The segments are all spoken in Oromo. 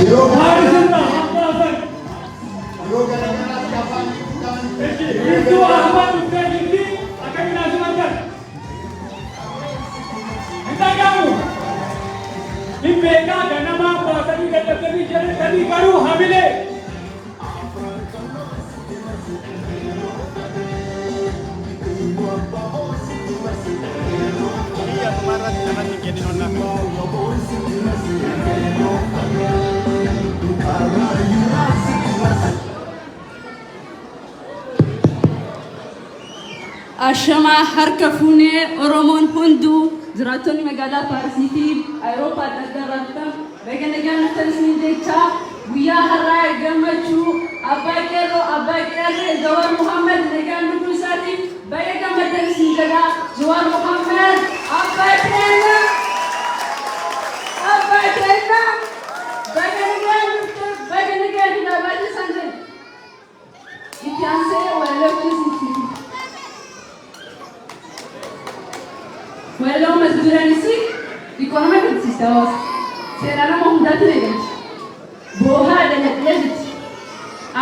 Yeroo Paaris irraa Hamza Hasan. Yeroo garaagaraatti afaan hiikuudhaan Biiftuu Ahmad dhuftee jirti. Akkamiin haa simattan? Hin dhaga'amu. Hin beekaa ganamaa baatanii dadhabdanii jedhanii garuu hamilee. Biyya dhumarratti namatti hin kennin onnaa. Ashamaa harka fuunee Oromoon hunduu jiraattonni magaalaa Paarisii fi Awurooppaa adda addaa irraa dhuftan baga nagaan dhuftan isiniin jechaa guyyaa har'aa gammachuu abbaa qeerroo abbaa qeerree Jawaar Muhammad nagaan dhufuu isaatiif baga gammaddan isin jedha. Jawaar Muhammad abbaa keenya abbaa keenya baga nagaan dhufte baga nagaan hidhaa baay'isaan jedha. Itti aansee walalootti isin Walaloo mata dureen isii xiqqoo nama gaddisiista hawaasa. Seenaa nama hundaatti eegalti. Boohaa dhaladhee jetti.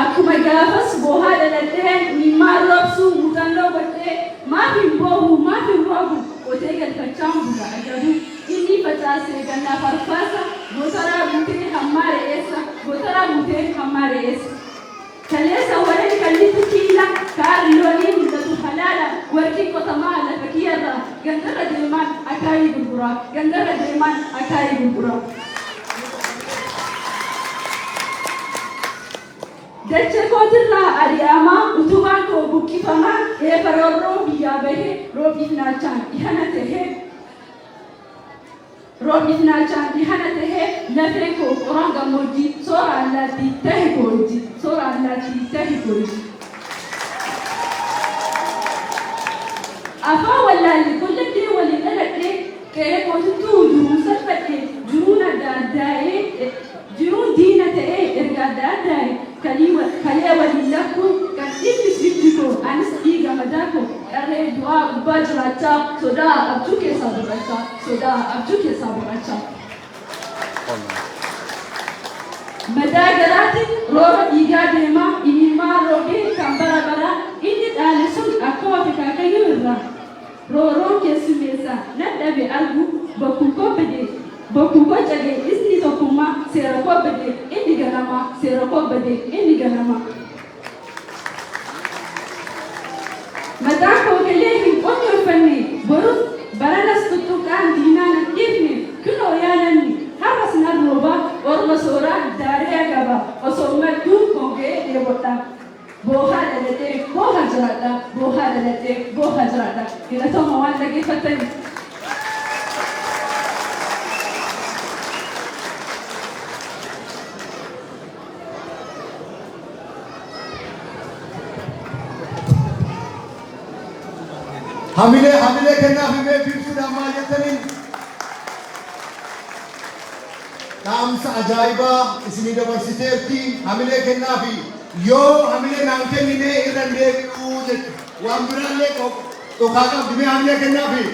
Akkuma gaafas boohaa dhaladhee imimmaan roobsuu muuxannoo godhee maaf hin boohu maaf hin roobu qotee galfachaan bula agabuu inni facaase gannaaf arfaasa gootaraa guutee hammaa re'eessa gootaraa guutee hammaa re'eessa. Kaleessa wareen kallitu kiila kaarri loonii mul'atu halaala warqii qotamaa lafa kiyyarraa gandarra deemaan akaayii gurguraa gandarra deemaan akaayii gurguraa. Dachee kootirraa ari'amaa utubaan koo buqqifamaa eefa roorroo biyyaa bahee roobiif naachaan dhihana tahee Roobni naachaan dhihana tahee lafeen koo qoraan gammoojjii soora allaattii tahe koojji soora allaattii tahe koojji. Afaan wallaalle qolladhee waliin dhaladhee qe'ee kootittuu jiruu salphadhe jiruun adda addaa'ee jiruun diina ta'ee erga adda addaa'e kalee waliin lakkuun kan dhimmisu ijji koo anis dhiiga madaa koo qarree du'aa gubbaa jiraachaa sodaa abjuu keessaa boqachaa sodaa abjuu keessaa boqachaa. Madaa garaatiin rooba dhiigaa deemaa imimmaan roobee kan bara baraa inni dhaale sun akkoo fi kaakayyuu irraa rooroon keessummeessa nan dhabe argu bokkuu koo bade bokkuu koo cabe isni tokkummaa seera koo bade inni ganamaa seera koo bade inni ganamaa. Mataan koo galee hin qonyooffanne borus baranas tuttuqaan diinaa nan dhiifne kunoo yaa namni har'as nan roobaa orma sooraa daaree qaba osoo madduu honga'ee dheebodha. Boohaa dhaladhee booha jiraadha boohaa dhaladhee booha jiraadha. Galatooma waan dhaggeeffattaniif. Hamilee hamilee kennaaf himee biiftuudhaan maal jettaniin dhaamsa ajaa'ibaa isinii dabarsiteerti hamilee kennaafi yoo hamilee naan kennine irra hin deebi'uu jetti waan biraallee dhokaa qabdi mee hamilee kennaafi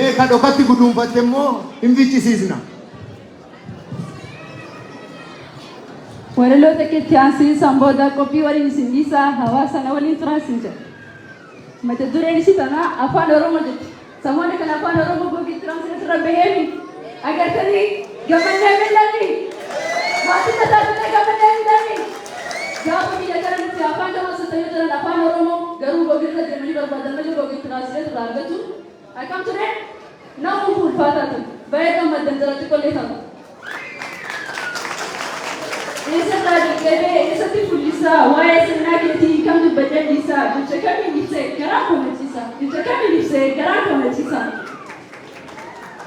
mee ka dhokatti guduunfatte immoo hin fichisiisna. Walaloo takkeetti aansee isaan booda qophii waliin isin dhiisaa hawaasa na waliin turaa isin jedha. Mata dureen isii tanaa afaan Oromoo jetti. Samoona kana afaan Oromoo Google Translate irra baheemi. Agartanii gammannee mil'anni. Maatii tajaajila gammannee mil'anni. Gaafa biyya kana nuti afaan gama yoo jiran afaan Oromoo garuu Google irra deemanii barbaadan malee Google Translate irraa argatu. Akkam ture? Nama ulfaataa ture. Baay'ee gammaddan jira xiqqollee taatu. Eessarraa jalqabee eessatti fullisaa waa'ee seenaa keetii kam dubbadhee dhiisaa jecha kamiin ibsee garaa koo machiisa jecha kamiin ibsee garaa koo machiisa.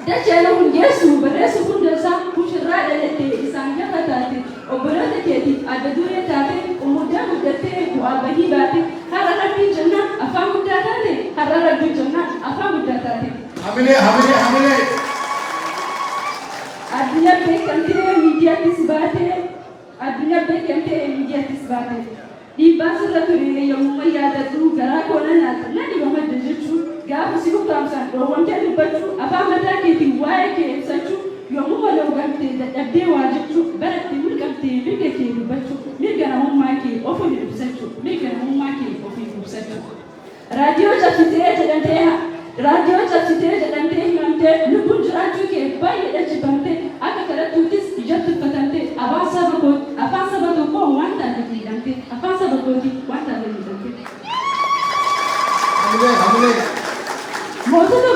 Dachee hundeessu barreessu hundeessaa kushirraa dhalattee isaan gafa taate obboloota keetiif adda duree taate umuddaa guddattee bu'aa bahii baate har'a rabbiin jennaan afaan guddaa taate har'a rabbiin jennaan afaan guddaa taate. Hamilee hamilee hamilee. Addunyaa beekamtee miidiyaattis baate addunyaa beekamtee miidiyaattis baate dhiibbaan sirra ture yommuu yaadadhu garaa koo nan nyaata nan dhiba madda jechuu gaafa si ukkaamsan dhoowwamtee dubbachuu afaan mataa keetiin waa'ee kee ibsachuu. dadhabdee waa jechuu, barattee mulqamtee mirga kee dubbachuu, mirga namummaa kee ofiin ibsachuu, mirga namummaa kee ofiin ibsachuu. Raadiyoo cabsitee jedhamtee, raadiyoo cabsitee jedhamtee himamtee, lubbuun jiraachuu kee baay'eedha jibbamtee, akka kadhattuuttis ijatti uffatamtee, afaan saba koo, afaan saba tokkoo waan taateef miidhamte, afaan saba kootii waan taateef miidhamte. Hamilee, hamilee. Mootota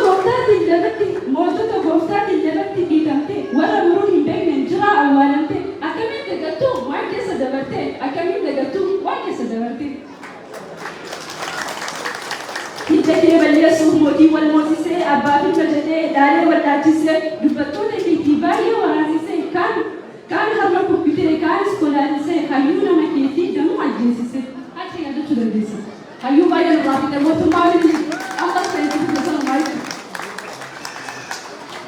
gooftaatiin lafatti dhiitamte, warra muruu hin beekneen jiraa awwaalamte. Akkamiin dagattuu waan keessa dabarte? Akkamiin dagattuu waan keessa dabarte? Hidda kee balleessuuf mootii wal moosisee, abbaa fi jedhee dhaalee wal dhaachisee, dubbattoota keetii baay'ee waraansisee, kaan kaan harma kubbitee, kaanis kolaasisee, hayyuu nama keetii danuu ajjeesise. Achi yaadachuu dandeessa. Hayyuu baay'ee nurraa fixe mootummaa miti, ammas kan itti fufe sanumaa jechuudha.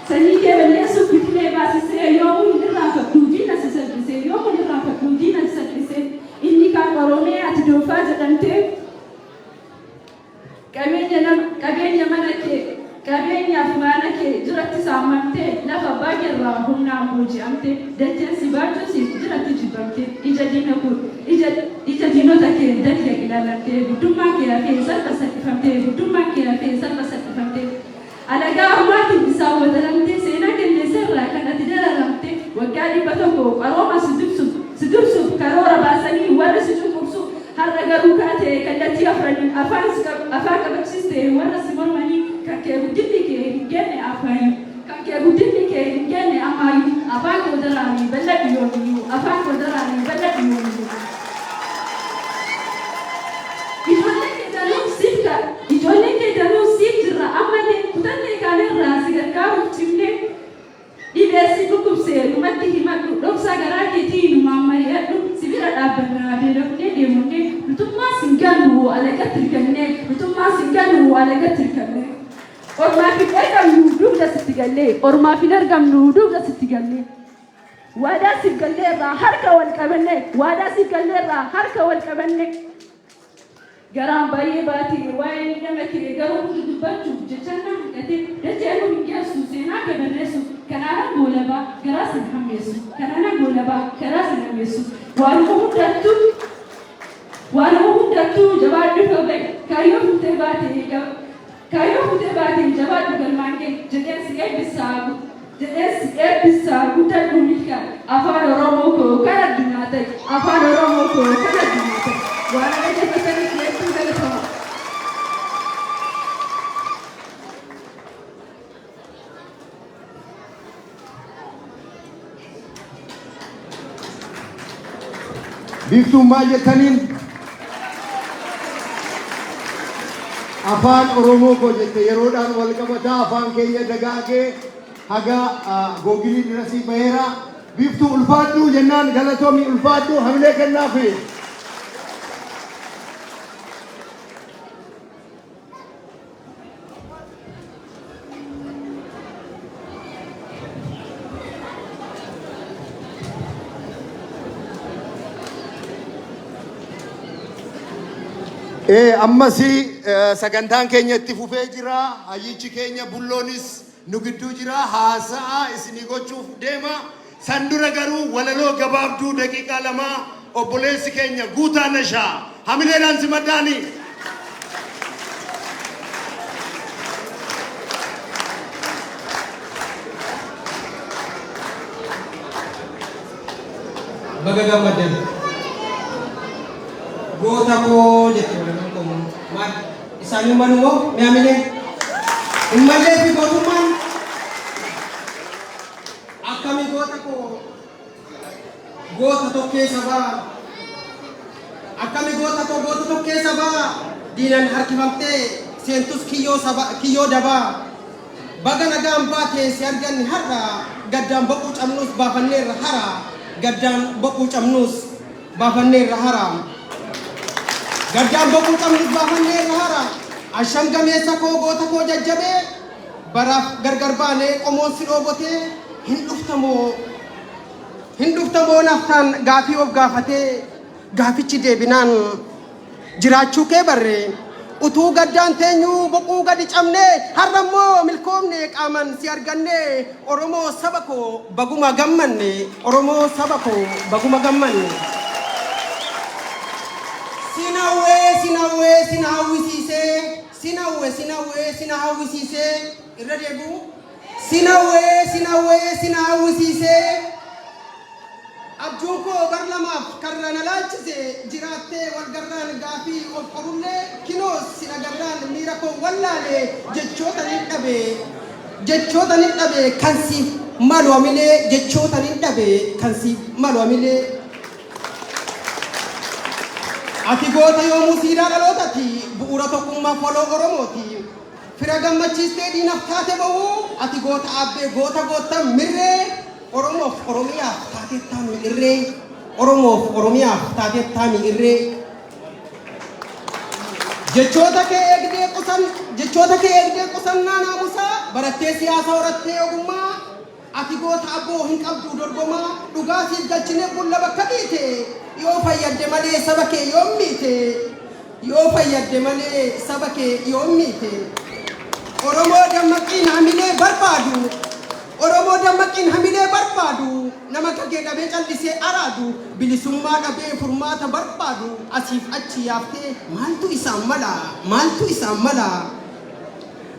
Sanyii kee balleessuuf bitilee baasisee, yoomuu hin irraanfadhu diina si salphisee, yoomuu hin irraanfadhu diina si salphisee. Inni kaan Oromee, ati doofaa jedhamtee, qabeenya nama, qabeenya mana kee, qabeenyaaf mana kee jiratti saamamtee, lafa baay'eerraa humnaan booji'amte, dacheen si baachuusiif jiratti jibbamte, ija diina kun ija diinota kee dalga ilaalamte, guddummaan kee hafee salpha salphifamte, guddummaan kee hafee salpha salphifamte. Alagaa ormaatiin isaan wadaramte, seenaa kenneesserraa kan ati dararamte. Waggaa 100 qarooma si dursuuf karoora baasanii warri si cunqursu, har'a garuu kaatee kallattii afraniin afaan qabachiiste warra si mormanii. Kan kee guddinni kee hin genne afaayyuu, kan kee guddinni kee hin genne ammaayyuu. Afaan koo daraanii bal'adhu yoomiyyuu, afaan koo daraanii bal'adhu yoomiyyuu. Ijoolleen kee danuu siif jirra ammallee, kutannee kaanerraa si gargaaruuf cimnee. Dhibee si dhukkubsee numatti himadhu, dhoksaa garaa keetii numaan mari'adhu, si bira dhaabbannaa beelofnee deemonnee. Nutummaa sin gannu alagatti hirkannee, nutummaa sin gannu alagatti hirkannee. Ormaaf hin ergamnu dugda sitti gallee, ormaaf hin ergamnu dugda sitti gallee. Waadaa siif galleerraa harka wal qabanne, waadaa siif galleerraa harka wal qabanne. Garaan baay'ee baatee waa'ee miidhama kee garuu hundi dubbachuuf jecha na hanqate. Dachee nu hin geessu seenaa kee barreessu, kanaanan goolabaa, garaa sin hammeessu, kanaanan goolabaa, garaa sin hammeessu. Waanuma hundattuu jabaadhu bahe, kaayyoo fuutee baate jabaadhu galmaan ga'e jedheen si eebbisaa, jedheen si eebbisaa. Guddadhu, milkaa, afaan Oromoo koo kan addunyaa ta'e, afaan Oromoo koo kan addunyaa ta'e. Waan dhaggeeffataniif hedduu galatoomaa. Biiftuun maal jettaniin? Afaan Oromoo koo jette, yeroodhaan wal qabataa afaan keenya dagaagee haga googilii dirasii baheera. Biiftuu, ulfaadhu jennaan, galatoomii, ulfaadhu, hamilee kennaafi. Ammasii sagantaan keenya itti fufee jira. Hayyichi keenya Bulloonis nu gidduu jira. Haasa'a isinii gochuuf deema. San dura garuu walaloo gabaabduu daqiiqaa 2 obboleessi keenya Guutaa Nashaa, hamileedhaan simadhaanii. Baga gammaddan. Goota koo jette walaloon koo. Maal isaan hin malu moo mi'aamilee? Hin mallee fi gootummaan akkami? Goota koo, goota tokkee sabaa, akkami goota koo, goota tokkee sabaa, diinan harkifamtee seentus kiyyoo saba, kiyyoo dabaa. Baga nagaan baatee si arganne har'a, gaddaan boquu cabnuus baafanneerra hara, gaddaan boquu cabnuus baafanneerra hara, gaddaan boquu cabnuus baafanneerra hara. Asham gameessa koo, goota koo jajjabee, baraaf gargar baanee qomoon si dhoobotee, hin dhuftamoo, hin dhuftamoo naftaan gaafii of gaafatee, gaafichi deebinaan jiraachuu kee barre. Utuu gaddaan teenyuu boquu gadi cabne, har'a immoo milkoomne, qaaman si arganne. Oromoo saba koo, baguma gammanne. Oromoo saba koo, baguma gammanne. Sinawwee, sinawwee, sina hawwisiisee. Sinawwe, sinawwee, sina hawwisiisee. Irra deebi'u. Sinawwee, sinawwee, sina hawwisiisee. Abjuun koo bar lamaaf karra na laalchise, jiraattee wal garraan gaafii of qorullee, kinoos si agarraan miira koo wallaale. Jechoota nin dhabe, jechoota nin dhabe kan siif malu amilee. Jechoota nin dhabe kan siif malu amilee. Ati goota yoomuu siidaa dhalootati, bu'uura tokkummaa foloo Oromooti. Fira gammachiistee diinaf taate ba'uu, ati goota aabbee, goota goottan mirree. Oromoof Oromiyaaf taateettaa mi irree. Oromoof Oromiyaaf taateettaa mi irree. Jechoota kee eegdee qusan, jechoota kee eegdee qusannaa naamusaa barattee, siyaasa horattee ogummaa. Ati goota abboo, hin qabdu dorgomaa. Dhugaa siif galchine bulla bakka dhiite, yoo fayyadde malee saba kee yoom miite? Yoo fayyadde malee saba kee yoom miite? Oromoo dammaqiin hamilee barbaadu, Oromoo dammaqiin hamilee barbaadu, nama kagee dhabee callisee araadu, bilisummaa dhabee furmaata barbaadu, asiif achi yaaftee maaltu isaan mala? Maaltu isaan mala?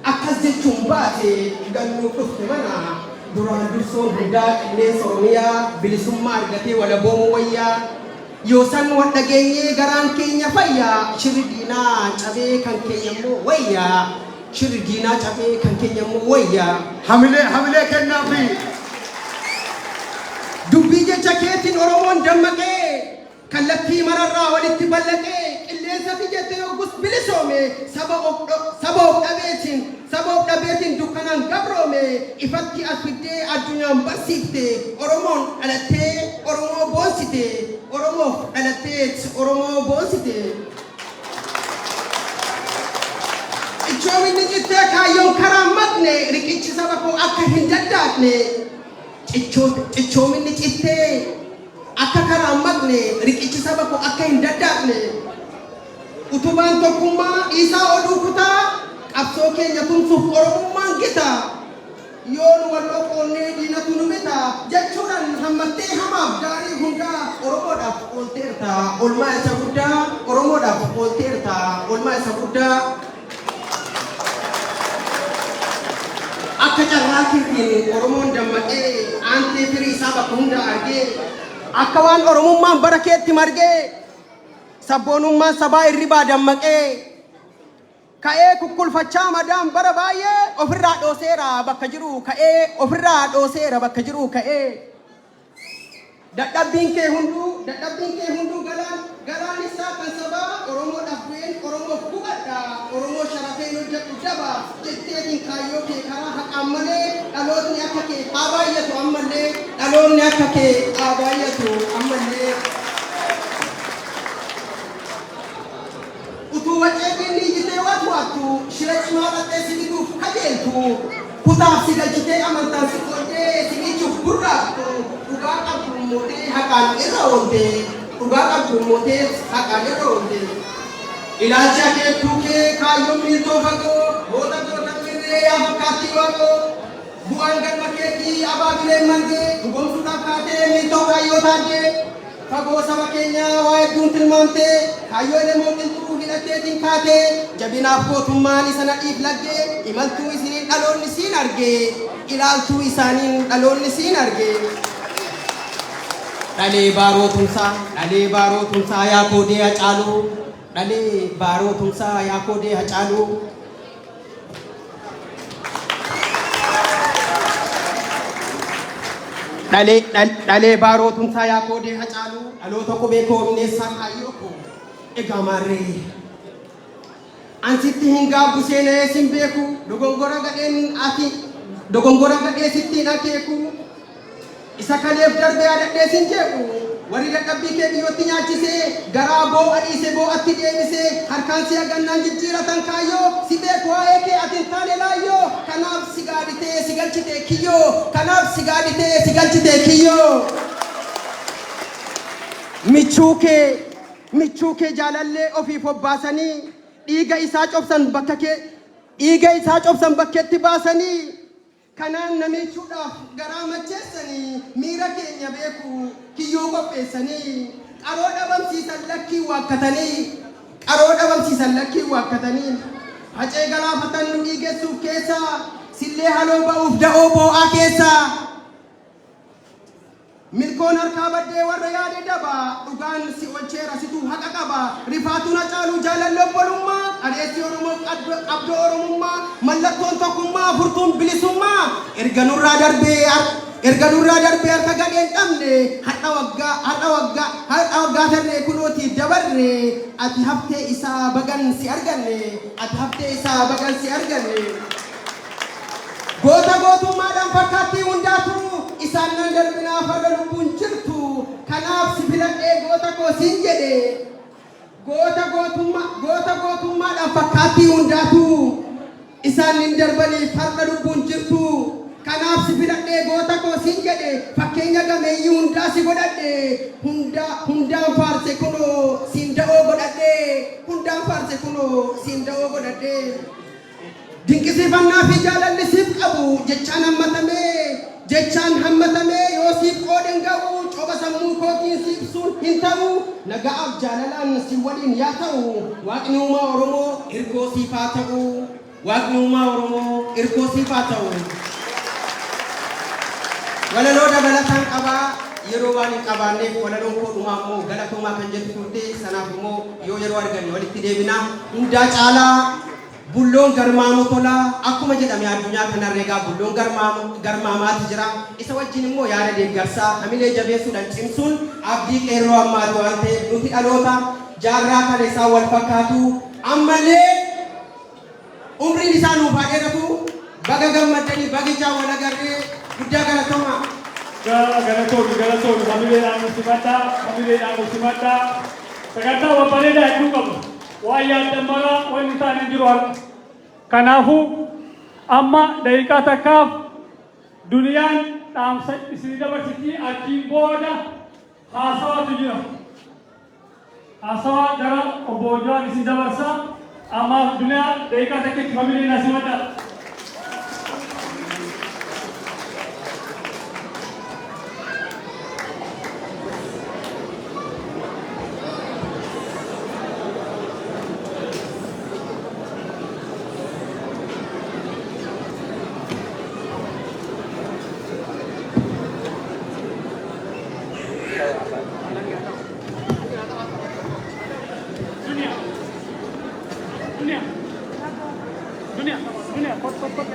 Akkas jechuun baate gannuuf dhufte mana. Duraan dursoon hundaa qilleensa Oromiyaa bilisummaa argatee walaboomuu wayyaa. Yoo san wal dhageenyee garaan keenya fayyaa, shirri diinaa cabee kan keenya immoo wayyaa. Shirri diinaa cabee kan keenya immoo wayyaa. Hamilee, hamilee kennaafi. Dubbii jecha keetiin Oromoon dammaqee, kallattii mararraa walitti ballaqee, qilleensatti jette yoggus bilisoome. Saba of dhabeetiin dukkanaan gabroome ifatti as fiddee addunyaan barsiifte. Oromoon dhalattee Oromoo boonsite. Oromoof dhalattee Oromoo boonsite. Cichoominni cittee kaayyoon karaa maqne, riqichi saba koo akka hin daddaaqne. Cichoominni cittee akka karaa maqne, riqichi saba koo akka hin daddaaqne. Utubaan tokkummaa dhiisaa oduu kutaa, qabsoo keenya tumsuuf Oromummaan gita. Yoo nu wal qoqqoonnee diinatu nu bita jechuudhaan hammattee hamaaf gaarii hundaa Oromoodhaaf oolteerta olmaa isa guddaa. Oromoodhaaf oolteerta olmaa isa guddaa. Akka carraa keetiin Oromoon dammaqee, aantee firii isaa bakka hunda argee, akka waan Oromummaan bara keetti margee, sabboonummaan sabaa irribaa dammaqee ka'ee kukkulfachaa madaan bara baay'ee ofirraa dhooseera bakka jiru ka'ee, ofirraa dhooseera bakka jiru ka'ee. Dadhabbiin kee hunduu galaan isaa kan sabaa. Oromoodhaaf du'een Oromoof gubadha, Oromoo sharafeen hojjedhu daba jetteetiin kaayyoo kee karaa haqaan malee, dhalootni akka kee haa baay'atu ammallee. Dhaloonni akka kee haa baay'atu ammallee. Utuu waceetiin iyyitee waatu shira cimaa dhattee si fiduuf kajeeltu, kutaaf si galchitee amantaan si qooddee si miichuuf gurraattu, dhugaa qabdu mootee haqaan irra oolte. Dhugaa qabdu mootee haqaan irra oolte. Ilaalcha keettuu kee kaayyoon miiltoo fagoo, goota goota mirree, yaa fakkaattii waaqoo, bu'aan galma keetii abaabileen margee, dhugoomsuudhaaf kaatee miiltoo kaayyoo taaddee. Fagoo saba keenyaa waa hedduun tilmaamtee, kaayyoo elemoo qilxuu hidhatteetiin kaatee, jabinaaf gootummaan isa nadhiif laggee, imaltuu isiniin dhaloonni siin argee. Ilaaltuu isaaniin dhaloonni siin argee. Dhalee Baaroo Tumsaa, dhalee Baaroo Tumsaa, yaa koodee Hacaaluu. Dhalee Baaroo Tumsaa, yaa koodee Hacaaluu. Dhalee Baaroo Tumsaa, yaa koodee Hacaaluu, dhaloota qubee koo, minneessaa kaayyoo koo. Egaa maarree, ansitti hin gaabbu, seenee sin beeku. Dogongora gadheen ati dogongora gadhee sitti hin akeeku. Isa kaleef darbee yaadadhee sin jeequ. Warri dadhabbii kee biyyootti nyaachisee, garaa boo'a dhiise boo'atti deebisee, harkaan si hagannaan jijjiiratan kaayyoo. Si beeku waa'ee kee, ati hin taane laayyoo. Kanaaf si gaaditee si galchite kiyyoo. Kanaaf si gaaditee si galchite kiyyoo. Michuu kee, michuu kee jaalallee ofiif obbaasanii Dhiiga isaa cobsan bakka kee dhiiga isaa cobsan bakkeetti baasanii, kanaan namichuudhaaf garaa macheessanii, miira keenya beeku kiyyoo qopheessanii, qaroo dhabamsiisan lakkii waakkatanii, qaroo dhabamsiisan lakkii waakkatanii, Hacee galaafatan nu dhiigessuuf keessa, sillee haloo ba'uuf da'oo boo'aa keessa. Milkoon harkaa baddee warra yaade daba, dhugaan si olcheera, situ haqa qaba. Rifaatuun Hacaaluu jaalalli obbolummaa, qareessi Oromoof qabdoo Oromummaa, mallattoon tokkummaa, furtuun bilisummaa. Erga nurraa darbee erga nurraa darbee harka gadheen dhabne, har'a waggaa har'a waggaa har'a waggaa tarree kunooti dabarre. Ati haftee isaa, bagan si arganne. Ati haftee isaa, bagan si arganne. Goota gootummaadhaan fakkaattii hundaatu, isaan nan darbinaa farra lubbuun jirtu. Kanaaf si filadhee goota koo siin jedhe. Goota gootummaa goota gootummaadhaan fakkaattii hundaatu, isaan hin darbanii farra lubbuun jirtu. Kanaaf si filadhee goota koo siin jedhe. Fakkeenya gameeyyii hundaa si godhadhe. Hunda hundaan faarse kunoo siin da'oo godhadhe. Hundaan faarse kunoo siin da'oo godhadhe. Dinqisiifannaa fi jaalalli siif qabu jechaan hammatamee, jechaan hammatamee yoo siif qooden ga'u, coba sammuu kootiin si ibsuun hin ta'u. Naga'aaf jaalalaan si waliin yaa ta'u. Waaqni uumaa Oromoo irkoo siif haa ta'u. Waaqni uumaa Oromoo irkoo siif haa ta'u. Walaloo dabalataan qabaa, yeroo waan hin qabaanneef walaloon koo dhumaa immoo galatoomaa kan jettu turte. Sanaaf immoo yoo yeroo arganne walitti deebina. Hundaa caalaa bulloon garmaamu tola akkuma jedhame, addunyaa kanarra egaa bulloon garmaamu garmaamaati jira. Isa wajjin immoo yaada deeggarsaa, hamilee jabeessuudhaan cimsuun abdii qeerroo ammaati waan ta'eef, nuti dhaloota jaarraa kana isaan wal fakkaatu ammallee umriin isaa nuuf haa dheeratu. Baga gammaddanii, bagichaa wal agarree, guddaa galatooma. Galatoomi, galatoomi. Hamileedhaan nu simadhaa, hamileedhaan nu simadhaa. Sagantaa babbareedaa hedduu qabna. Waan yaaddan maraa wanni ta'an hin jiru har'a. Kanaafuu amma daqiiqaa takkaaf Duniyaan dhaamsa isinii dabarsitii, achiin booda haasawaatu jira. Haasawaa gara obbo Jawaar isin dabarsa. Ammaaf Duniyaa daqiiqaa takkitti hamileen na simadhaa. Dunia. Dunia. Dunia. Dunia. Kot, kot, kot.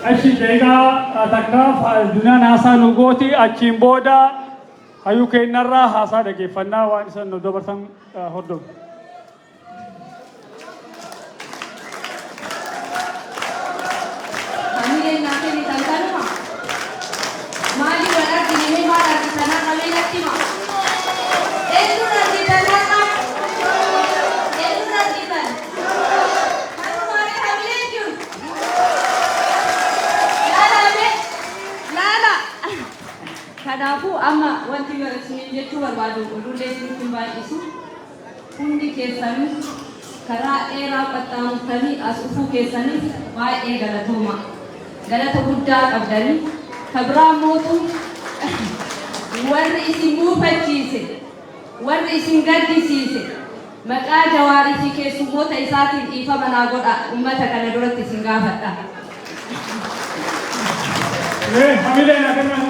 Achi daqiiqaa takkaaf Duniyaan haasaa nu gooti, achiin booda hayyuu keenyarraa haasaa dhageeffannaa, waan isaan nu dabarsan hordofu. Hamileen naa kennitan kanuma. Maali wal argine? Mee maal argitan har'a? Mee natti hima. Eenyuun argitan har'a? Eenyuun argitan? Kanumaanii hamileen jiru. Laala mee laala. Kanaafuu amma wanti isiniin jechuu barbaadu, oduullee isinitti hin baay'isu. Hundi keessanuu karaa dheeraa qaxxaamurtanii as dhufuu keessaniif baay'ee galatooma. Galata guddaa qabdanii. Ka biraa mootu warri isin muufachiise, warri isin gaddisiise, maqaa Jawaarii fi keessummoota isaatiin dhiifama naa godha, ummata kana duratti isin gaafadha. Mee hamilee naa kennaa.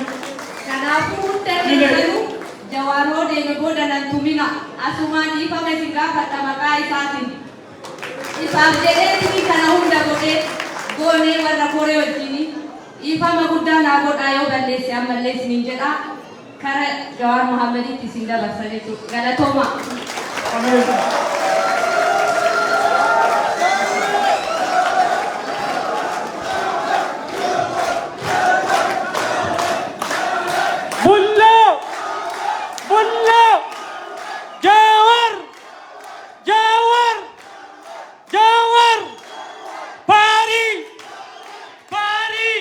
Kanaafuu hunda keessanuu Jawaar hoo deeme booda nan tumina. Asumaan dhiifama isin gaafadha maqaa isaatiin. Isaaf jedhee kana hunda godhee goonee warra koree wajjini dhiifama guddaa naa godhaa yoo balleesse ammallee isiniin jedha. Kara Jawaar Mohammaditti isin dabarsa jechuudha. Galatooma. Amazing. Bulloo! Bulloo! Jawaar! Jawaar! Jawaar! Paarii! Paarii!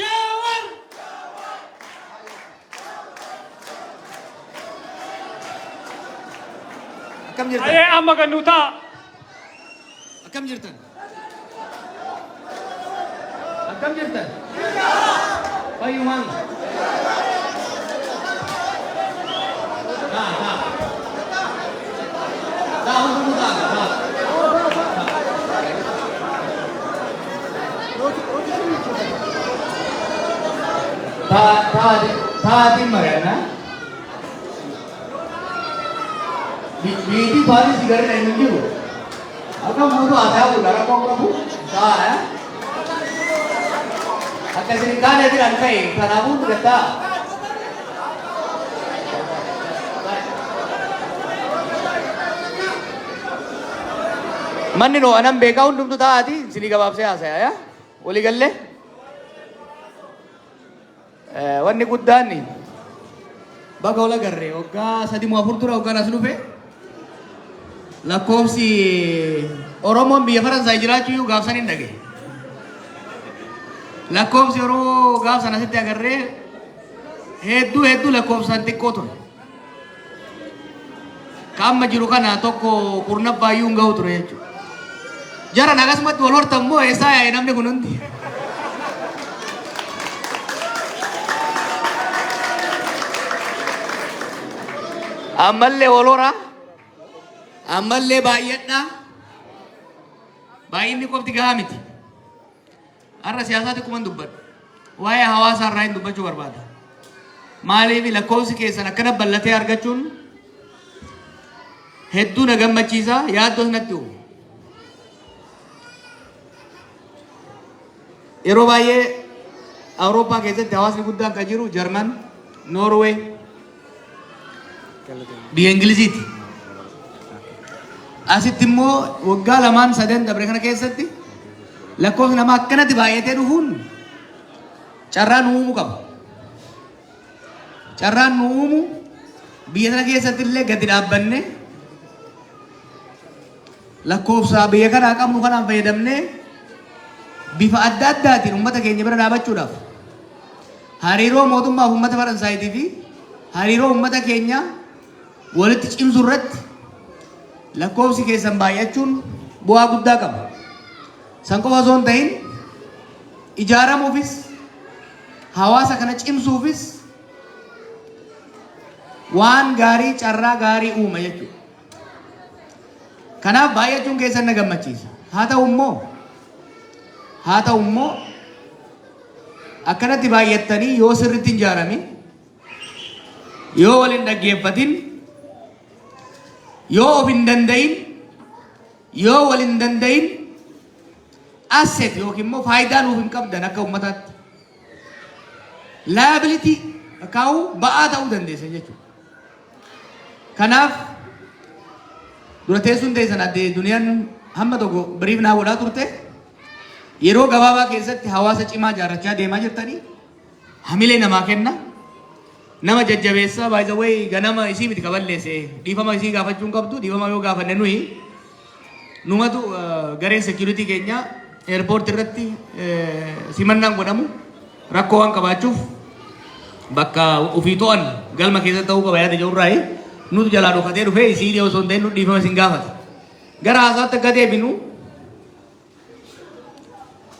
Jawaar! Akkam jirtan? Ayee, amma kan nu ta'a. Akkam jirtan? Akkam jirtan? Fayyumaan? Taa, taa. Taa, hundumtuu taa, taa. Taa, taatiin mari'annaa. Niitii baadii sigaarri hin jiru. Akka muudu haasaa godha rakkoo qabu. Taa, akka isin kaane jiran ka'e kanaafuu gattaa. Manni noo anan beekaa, hundumtu taa'aati isinii gabaabsee haasaya yaa walii gallee. Wanni guddaan baga wal agarree. Waggaa 3 moo 4 dura waggaan as dhufe lakkoofsi Oromoon biyya Faransaay jiraachuu iyyuu gaafsan hin dhage. Lakkoofsi Oromoo gaafsan asitti agarree hedduu hedduu lakkoofsaan xiqqoo ture. Ka amma jiru kana tokko kurnaffaa iyyuu hin ga'u ture jechuudha. Jaran akkasumatti wal hortan moo eessaa yaa'e namni kun hundi? Ammallee wal horaa. Ammallee baay'adhaa. Baay'inni qofti gahaa miti. Har'a siyaasaa xiqquma dubbadha. Waa'ee hawaasaa irraa hin dubbachuu barbaada. Maaliif lakkoofsi keessan akkana bal'atee argachuun hedduu na gammachiisa, yaaddoos natti uumu. Yeroo baay'ee Awurooppaa keessatti hawaasni guddaan kan jiru Jarman, Noorwee, biyya Ingiliziiti. Asitti immoo waggaa lamaan sadan dabre kana keessatti lakkoofsi namaa akkanatti baay'atee dhufuun carraa nu uumuu qaba. Carraan nu uumu biyya sana keessatti illee gadi dhaabbanne lakkoofsa biyya kanaa qabnu kanaan fayyadamnee bifa adda addaatiin uummata keenya bira dhaabachuudhaaf, hariiroo mootummaa fi uummata Faransaayitii fi hariiroo uummata keenya walitti cimsuu irratti lakkoofsi keessan baay'achuun bu'aa guddaa qaba. San qofa osoo hin ta'in ijaaramuufis hawaasa kana cimsuufis waan gaarii, carraa gaarii uuma jechuudha. Kanaaf baay'achuun keessan na gammachiisa. Haa ta'u immoo akkanatti baay'attanii yoo sirriitti hin ijaaramin, yoo wal hin dhaggeeffatin, yoo of hin danda'in, yoo wal hin danda'in, asset yookiin immoo faayidaa nuuf hin qabdan akka uummataatti. Liability kaa'uu ba'aa ta'uu dandeessan jechuudha. Kanaaf dura teessuun teessan addee duniyaan hamma tokko biriif naa godhaa turte. Yeroo gabaabaa keessatti hawaasa cimaa ijaarrachaa deemaa jirtanii hamilee namaa kenna. Nama jajjabeessaa. By the way, ganama isii miti kaballeesse, dhiifama isii gaafachuu hin qabdu. Dhiifama yoo gaafanne nuyi numatu gareen security keenya airport irratti simannaan godhamu rakkoo waan qabaachuuf bakka ofii to'an galma keessatti ta'uu qaba yaada jedhurraayi nutu jalaa dhokatee dhufee isii osoo hin ta'in nu dhiifama isin gaafata. Gara haasaatti akka deebinu,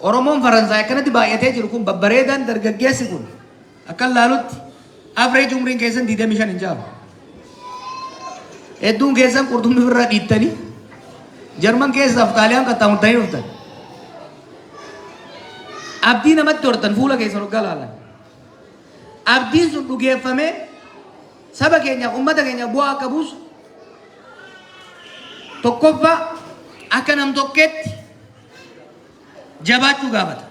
Oromoon Faransaay akkanatti baay'atee jiru kun babbareedaan dargaggeessi kun akka laalutti average umriin keessan 25 hin caalu. Hedduun keessan qurxummii ofirraa dhiittanii Jarman keessaaf Xaaliyaan qaxxaamurtanii dhuftan. Abdii namatti hortan fuula keessan hoggaa laalan. Abdiin sun dhugeeffamee saba keenyaaf, uummata keenyaaf bu'aa akka buusu tokkoffaa Akka nam-tokkeetti jabaachuu gaafata.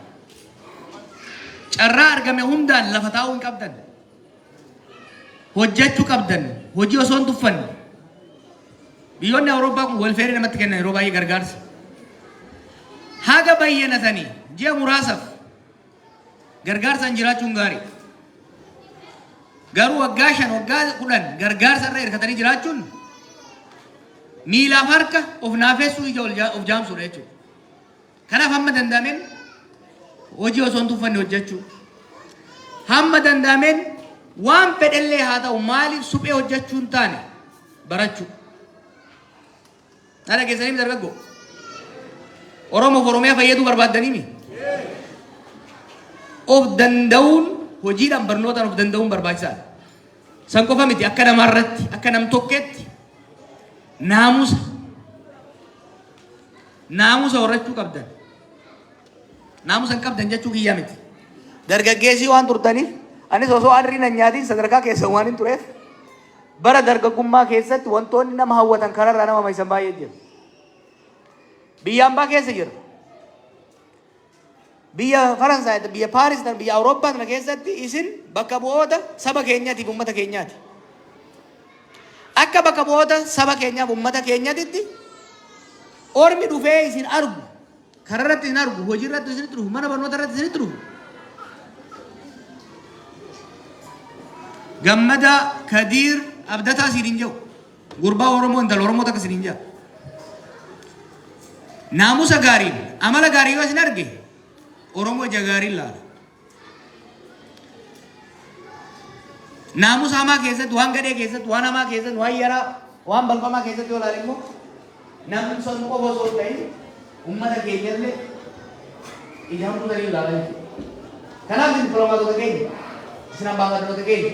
Carraa argame hundaan lafa taa'uu hin qabdan. Hojjechuu qabdan. Hojii osoo hin tuffanne. Biyyoonni Awurooppaa kun welfare namatti kennan yeroo baay'ee gargaarsa. Haga bayyanatanii ji'a muraasaaf gargaarsaan jiraachuun gaarii. Garuu waggaa 5 waggaa 10 gargaarsa irra hirkatanii jiraachuun miilaaf harka of naafessuu ija of jaamsuudha jechuudha. Kanaaf hamma danda'ameen hojii osoo hin tuffanne hojjechuu. Hamma danda'ameen waan fedhellee haa ta'u maaliif suphee hojjechuu hin taane barachuu. Na dhageessanii dargaggoo. Oromoof Oromiyaa fayyaduu barbaaddanii of danda'uun hojiidhaan barnootaan of danda'uun barbaachisaadha. San qofa miti, akka namaarratti akka nam tokkeetti naamusa horachuu qabdan. Naamusa hin qabdan jechuu kiyyaa miti. Dargaggeessii waan turtaniif anis osoo arrii nan nyaatiin sadarkaa keessan waan hin tureef bara dargaggummaa keessatti wantoonni nama hawwatan kararraa nama maysan baay'ee jira. Biyya ambaa keessa jira. Biyya Faransaay, biyya Paaris, biyya Awurooppaa kana keessatti isin bakka bu'oota saba keenyaatiif uummata keenyaati. Akka bakka bu'oota saba keenyaaf uummata keenyaatitti ormi dhufee isin argu, kararratti isin argu, hojii irratti isinitti dhufu, mana barnoota irratti isinitti dhufu. Gammadaa, Kadiir, Abdataa siin hin jedhu. Gurbaa Oromoo, intala Oromoo takka siin hin jedhu. Naamusa gaariin, amala gaarii yoo isin arge, Oromoo ija gaariin laala. Naamusa hamaa keessatti, waan gadhee keessatti, waan hamaa keessatti, waan yaraa, waan balfamaa keessatti yoo ilaale immoo namni sun qofa osoo hin ta'in uummata keenyallee ija hamtuu sanii ilaala jechuudha. Kanaaf isin dippiloomaatota keenya, isin ambaasaadarota keenya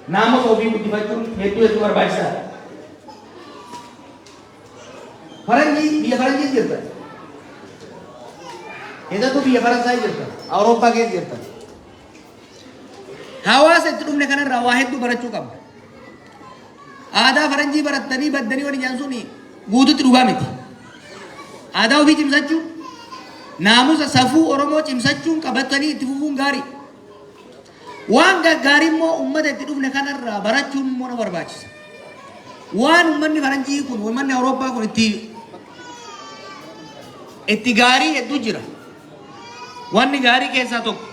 naamusa ofii guddifachuun hedduu hedduu barbaachisaadha. Faranjii biyya faranjii jirtan. Keessattuu biyya Faransaay jirtan. Awurooppaa keessa jirtan. Hawaasa itti dhufne kanarraa waa hedduu barachuu qabna. Aadaa faranjii barattanii baddanii waliin jedhan suni guututti dhugaa miti. Aadaa ofii cimsachuu, naamusa safuu Oromoo cimsachuun qabatanii itti fufuun gaarii. Waan gaggaarii immoo uummata itti dhufne kanarraa barachuun immoo na barbaachisa. Waan uummanni faranjii kun, uummanni Awurooppaa kun itti gaarii hedduu jira. Wanni gaarii keessaa tokko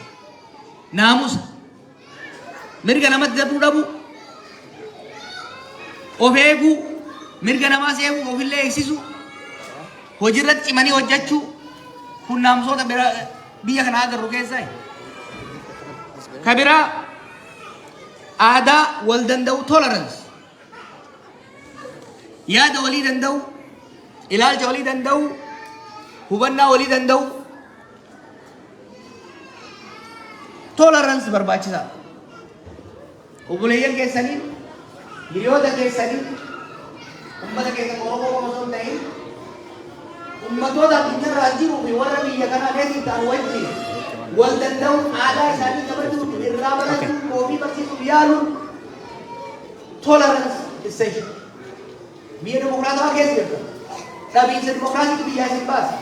naamusa. Mirga namatti darbuu dhabuu. Of eeguu, mirga namaas eeguu, ofillee eegsisuu, hojiirratti cimanii hojjechuu kun naamusoota biyya kana agarru keessaa. Ka biraa aadaa wal danda'u, tolerance. Yaada walii danda'u, ilaalcha walii danda'u, hubannaa walii danda'u. Tolerance barbaachisaadha. Obboleeyyan keessanii, hiriyoota keessanii, ummata keessan Oromoo qofa osoo hin ta'in, ummatoota addunyaarraa jiruu fi warra biyya kanaa native ta'an wajjin wal danda'uun, aadaa isaanii kabajuun, irraa barachuun, ofii barsiisuuf yaaluun tolerance essential. Biyya dimokiraatawaa keessa jirta. Dhabiinsa dimokiraasiitu biyyaa isin baasa.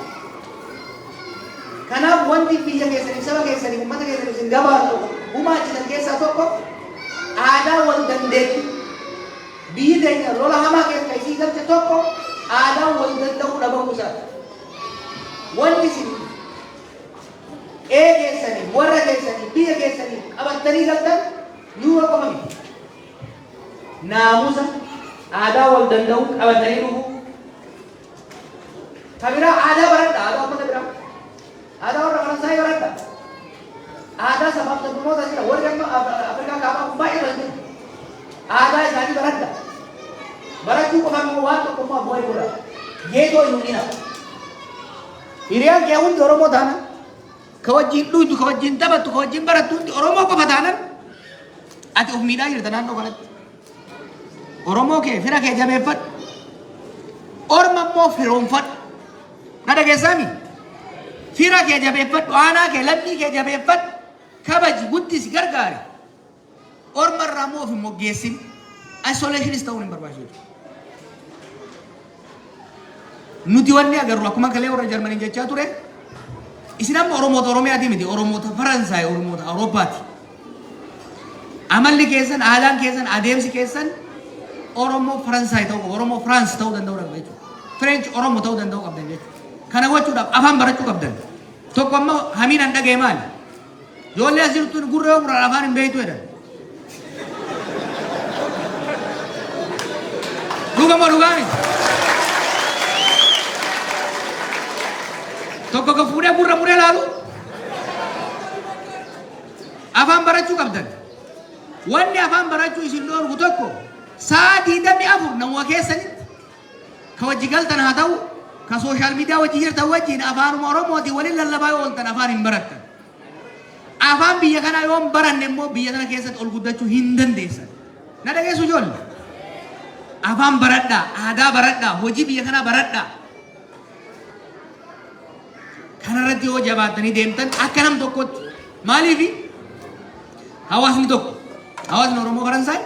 Kanaaf wanti biyya keessaniif, saba keessaniif, uummata keessaniif isin gabaatu gumaachitan keessaa tokko aadaa wal dandeetti. Biyyi teenya lola hamaa keessa isii galche tokko aadaa wal danda'uu dhabamuu isaati. Wanni isin qe'ee keessanii, warra keessanii, biyya keessanii qabattanii galtan yuuroo qofa miti. Naamusa, aadaa wal danda'uu qabatanii dhufuu. Ka biraa aadaa baradha, aadaa uummata biraa. Aadaa warra Faransaayii baradha. Aadaa sabaaf sablammoota jira. Warri amma Afrikaa kaabaa kun baay'ee jiru. Aadaa isaanii baradha. Barachuu qofa immoo waan tokko immoo avoid godha. Geetoo hin uumina. Hiriyaan kee hundi Oromoo taana. Ka wajjin dhuydu, ka wajjin taphattu, ka wajjin barattu hundi Oromoo qofa taanan ati of miidhaa jirta naannoo kanatti. Oromoo kee fira kee jabeeffadhu. Orma immoo firoomfadhu. Na dhageessaami? Fira kee jabeeffadhu, aanaa kee, lammii kee jabeeffadhu. Kabaji, guddisi, gargaari. Orma irraa immoo of hin moggeessin. Isolationis ta'uun hin barbaachisu. Nuti wanni agarru akkuma kalee warra Jarmanii jechaa ture, isin amma Oromoota Oromiyaati miti, Oromoota Faransaay, Oromoota Awurooppaati. Amalli keessan, aadaan keessan, adeemsi keessan Oromoo Faransaay ta'uu qaba, Oromoo Firaans ta'uu danda'uu qaba jechuudha. French Oromoo ta'uu danda'uu qabdan jechuudha. Kana gochuudhaaf afaan barachuu qabdan. Tokko ammoo hamiin an dhaga'e maali? Ijoollee as jirtu gurra yoo muran afaan hin beektu jedhan. Dhuga moo dhugaa miti? Tokko ka fuudhee gurra muree laalu afaan barachuu qabdan. Wanni afaan barachuu isin dhoorgu tokko sa'a 24 namuma keessanitti ka wajji galtan haa ta'u, ka social media wajji jirtan wajjin afaanuma Oromootiin waliin lallabaa yoo ooltan afaan hin barattan. Afaan biyya kanaa yoo hin baranne immoo biyya kana keessatti ol guddachuu hin dandeessan. Na dhageessu ijoolle? Afaan baradhaa, aadaa baradhaa, hojii biyya kanaa baradhaa. Kanarratti yoo jabaattanii deemtan akka nam tokkotti maaliifi hawaasni tokko hawaasni Oromoo Faransaay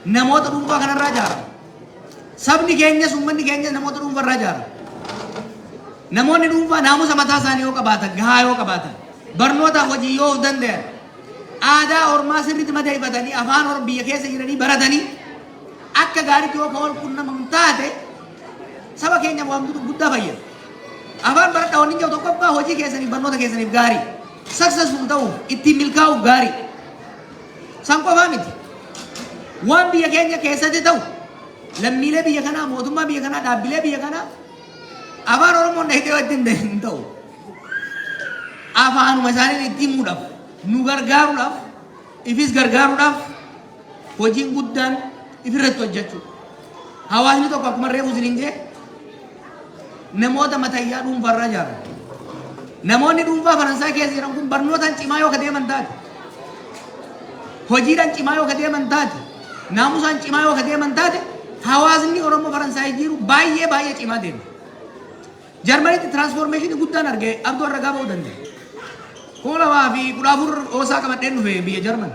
namoota dhuunfaa kanarraa ijaarama. Sabni keenyas uummanni keenyas namoota dhuunfarraa ijaarama. Namoonni dhuunfaa naamusa mataa isaanii yoo qabaatan, gahaa yoo qabaatan, barnootaaf hojii yoo of danda'an, aadaa ormaa sirriitti madeeffatanii afaan orma biyya keessa jiranii baratanii akka gaariitti yoo ka wal quunnaman taate saba keenya waan guddaa fayyada. Afaan baradhaa wanni jedhu tokkoffaa hojii keessaniif barnoota keessaniif gaarii. Successful ta'uuf ittiin milkaa'uuf gaarii. San qofaa miti. Waan biyya keenya keessatti ta'u lammiilee biyya kanaa, mootummaa biyya kanaa, dhaabbilee biyya kanaa afaan Oromoon dhahitee wajjin hin ta'u. Afaanuma isaaniin itti himuudhaaf, nu gargaaruudhaaf, ifis gargaaruudhaaf hojiin guddaan ifirratti hojjechuu. Hawaasni tokko akkuma reefu isiniin jee namoota matayyaa dhuunfaarraa ijaarama. Namoonni dhuunfaa Faransaay keessa jiran kun barnootaan cimaa yoo ka deeman taate, hojiidhaan cimaa yoo ka deeman taate, naamusaan cimaa yoo ka deeman taate, hawaasni Oromoo Faransaay jiru baay'ee baay'ee cimaa deema. Jarmanitti transformation guddaan arge abduu har'a ba'uu danda'a. 2014 oosaa qabadheen dhufe biyya Jarman.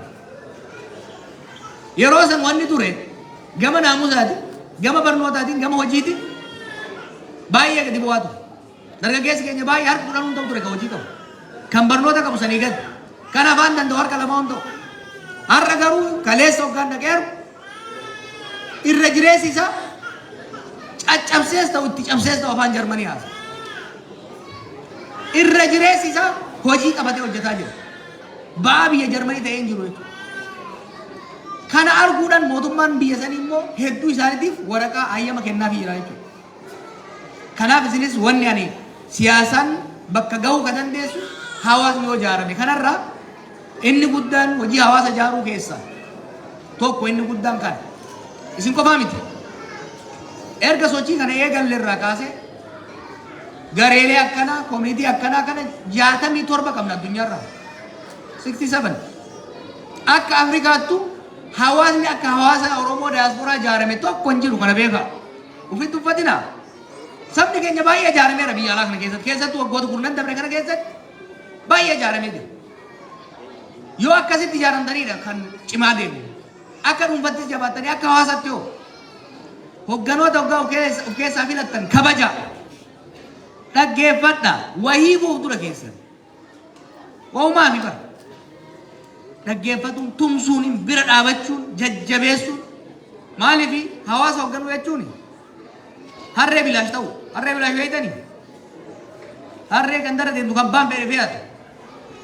Yeroo san wanni ture gama naamusaatiin, gama barnootaatiin, gama hojiitiin baay'ee gadi bu'aa ture. Dargaggeessi keenya baay'ee harka 10 hin ta'u ture kan hojii qabu. Kan barnoota qabu sanii gadi. Kan afaan danda'u harka 2 hin ta'u. Har'a garuu kaleessa hoggaan dhaqeeru irra jireessi isaa caccabsees ta'u itti cabsees ta'u afaan Jarmanii haasa. Irra jireessi isaa hojii qabatee hojjetaa jira. Ba'aa biyya Jarmanii ta'ee hin jiru jechuudha. Kana arguudhaan mootummaan biyya sanii immoo hedduu isaaniitiif waraqaa hayyama kennaafii jira jechuudha. Kanaaf isinis wanni ani siyaasaan bakka gahuu ka dandeessu hawaasni yoo ijaarame. Kanarraa inni guddaan hojii hawaasa ijaaruu keessaa tokko inni guddaan kana. Isin qofaa miti. Erga sochii kana eegalle irraa kaasee gareelee akkanaa, community akkanaa kana 67 qabna addunyaarraa. 67. Akka Afrikaattu hawaasni akka hawaasa Oromoo diyaasporaa ijaarame tokko hin jiru, kana beekaa. Ufitti uffatinaa. Sabni keenya baay'ee ijaarameera biyya alaa kana keessatti. Keessattuu waggoota kurnan dabre kana keessatti baay'ee ijaaramee jira. Yoo akkasitti ijaaramtanidha kan cimaa deemu. Akka dhuunfattis jabaattanii akka hawaasaatti hoo hogganoota hoggaa of keessaa filattan kabaja. Dhaggeeffadha. Wahii buuf dura keessan. Wahumaa fi bara. Dhaggeeffatuun, tumsuun, bira dhaabachuun, jajjabeessuun. Maaliif hawaasa hoogganuu jechuun harree bilaash ta'u. Harree bilaash beektanii? Harree gandara deemtu kan baan fedhe fe'atu.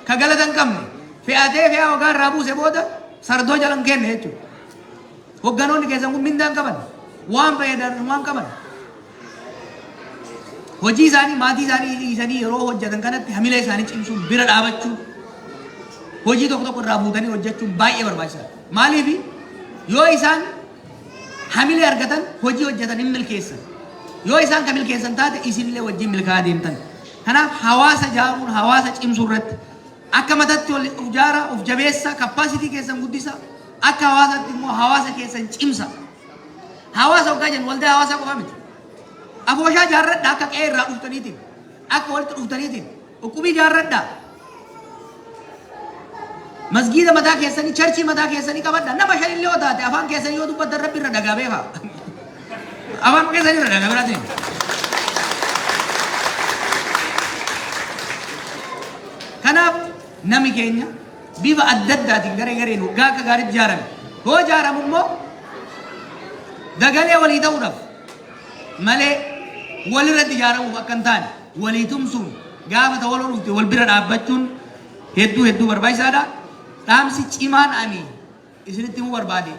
Ka galata hin qabne fe'atee fe'aa hoggaa irraa buuse booda sardoo jala hin kenne jechuudha. Hogganoonni keessan kun mindaan qaban. Waan fayyadan waan qaban. Hojii isaanii maatii isaanii dhiisanii yeroo hojjetan kanatti hamilee isaanii cimsuun bira dhaabachuun hojii tokko tokko irraa buutanii hojjechuun baay'ee barbaachisaadha. Maaliif yoo isaan hamilee argatan hojii hojjetan hin milkeessan. Yoo isaan kan milkeessan taate isinillee wajjin milkaa'aa deemtan. Kanaaf hawaasa ijaaruun hawaasa cimsuu irratti akka matatti ol of ijaaraa, of jabeessaa, capacity keessan guddisa. Akka hawaasaatti immoo hawaasa keessan cimsa. Hawaasa hoggaa jennu waldaa hawaasaa qofa miti. Afooshaa ijaarradhaa akka qe'ee irraa dhuftaniitiin, akka walitti dhuftaniitiin, uqqubii ijaarradhaa. Masgiida mataa keessanii, church mataa keessanii qabadhaa. Nama shan illee yoo taate afaan keessanii yoo dubbattan Rabbi irra dhagaa beekaa. Afaan keessanii irra dhagaa biraatiin. Kanaaf nami keenya bifa adda addaatiin garee gareen hoggaa akka gaariitti ijaarame. Hoo ijaaramu immoo dagalee walii ta'uudhaaf malee walirratti ijaaramuuf akka hin taane walii tumsuun gaafa ta waloo dhufte wal bira dhaabbachuun hedduu hedduu barbaachisaadha. Dhaamsi cimaan ani isinitti himuu barbaade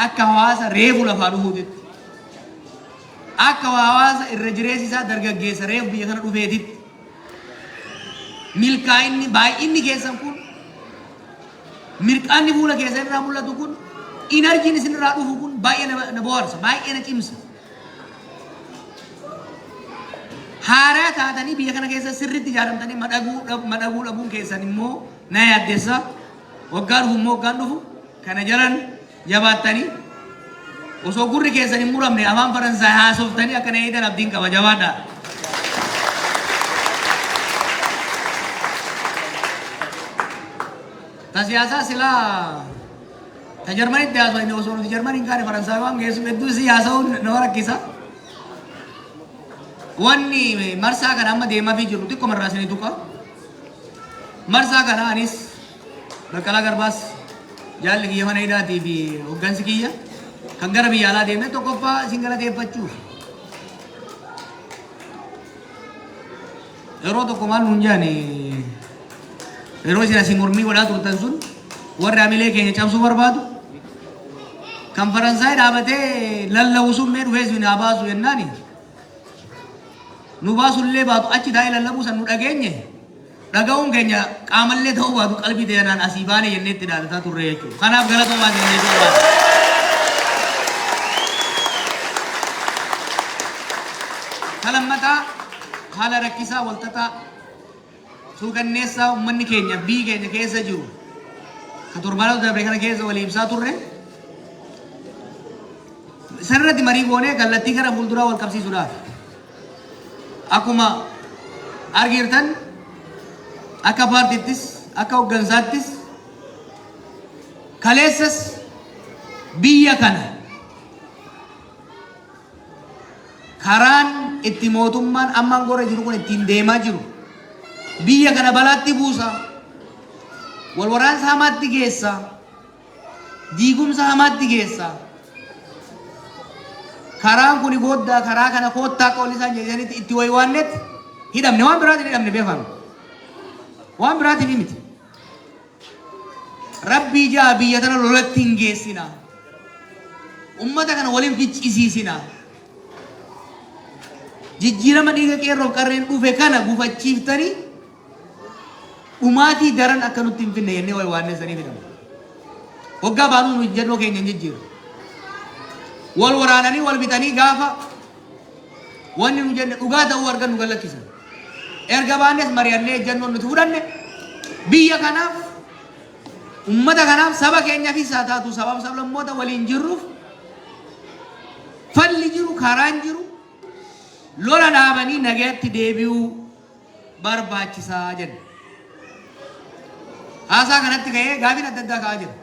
akka hawaasa reefu lafaa dhufuutitti akka hawaasa irra jireessi isaa dargaggeessa reefu biyya kana dhufeetitti milkaa'inni baay'inni keessan kun mirqaanni fuula keessan irraa mul'atu kun inarjiin isin irraa dhufu kun baay'ee na bohaarsa baay'ee na cimsa. Haaraa taatanii biyya kana keessa sirriitti ijaaramtanii madhaguu dhabuun keessan immoo na yaaddessa. Waggaa dhufu immoo waggaan dhufu kana jalan jabaattanii osoo gurri keessan hin muramne afaan Faransaay haasoftanii akka na eegan abdiin qaba jabaadhaa. Ta siyaasaa silaa ta Jarmanitti haasofne osoo nuti Jarmanii hin kaane Faransaay waan geessu hedduu isii haasa'uun nama rakkisa. Wanni marsaa kana amma deemaafii jirru xiqqoo irraa isinii tuqa. Marsaa kana anis Baqqalaa Garbaas jaalli kiyya mana hidhaatii fi hoggansi kiyya kan gara biyya alaa deemne tokkoffaa isin galateeffachuuf. Yeroo tokko maal nuun jedhani yeroo isin asii mormii godhaa turtan sun warri hamilee keenya cabsuu barbaadu kan Faransaay dhaabatee lallabu sun mee dhufee isin haa baasu jennaani nu baasullee baatu achi taa'ee lallabuu san nu dhageenye dhaga'uun keenya qaamallee ta'uu baatu qalbii ta'e asii baane jennee itti dhaadataa turre jechuudha. Kanaaf galatoomaa isin jechuu barbaada. Ka lammataa haala rakkisaa walxaxaa suukanneessaa uummanni keenya biyyi keenya keessa jiru ka torbaanota darbe kana keessa walii ibsaa turre sanirratti marii goonee kallattii gara fuulduraa wal qabsiisuudhaaf akkuma argiirtan akka paartiittis akka hooggansaattis kaleessas biyya kana karaan itti mootummaan amma aangoo irra jiru kun ittiin deemaa jiru biyya kana balaatti buusa, wal waraansa hamaatti geessa, diigumsa hamaatti geessa. Karaan kun gooddaa karaa kana koottaa akka wal isaan jedhanitti itti waywaannetti hidhamne waan biraatiin hidhamne beekame. Waan biraatiin miti. Rabbii ja'a biyya tana lolatti hin geessina. Ummata kana waliin ficcisiisina. Jijjiirama dhiiga qeerroof qarreen dhufe kana gufachiiftanii dhumaatii daran akka nutti hin finne jennee wayi waannee sanii fidama. Waggaa baanuu nu ejjennoo keenya hin jijjiirre. Wal waraananii wal bitanii gaafa wanni nu jenne dhugaa ta'uu argan nu gallakkisan. Erga baannes mari'annee ejjennoon nuti fudhanne biyya kanaaf ummata kanaaf saba keenyaafis haa taatu sabaaf sablammoota waliin jirruuf falli jiru karaan jiru lola dhaabanii nagayatti deebi'uu barbaachisaa jenna. Haasaa kanatti ka'ee gaafiin adda addaa ka'aa jira.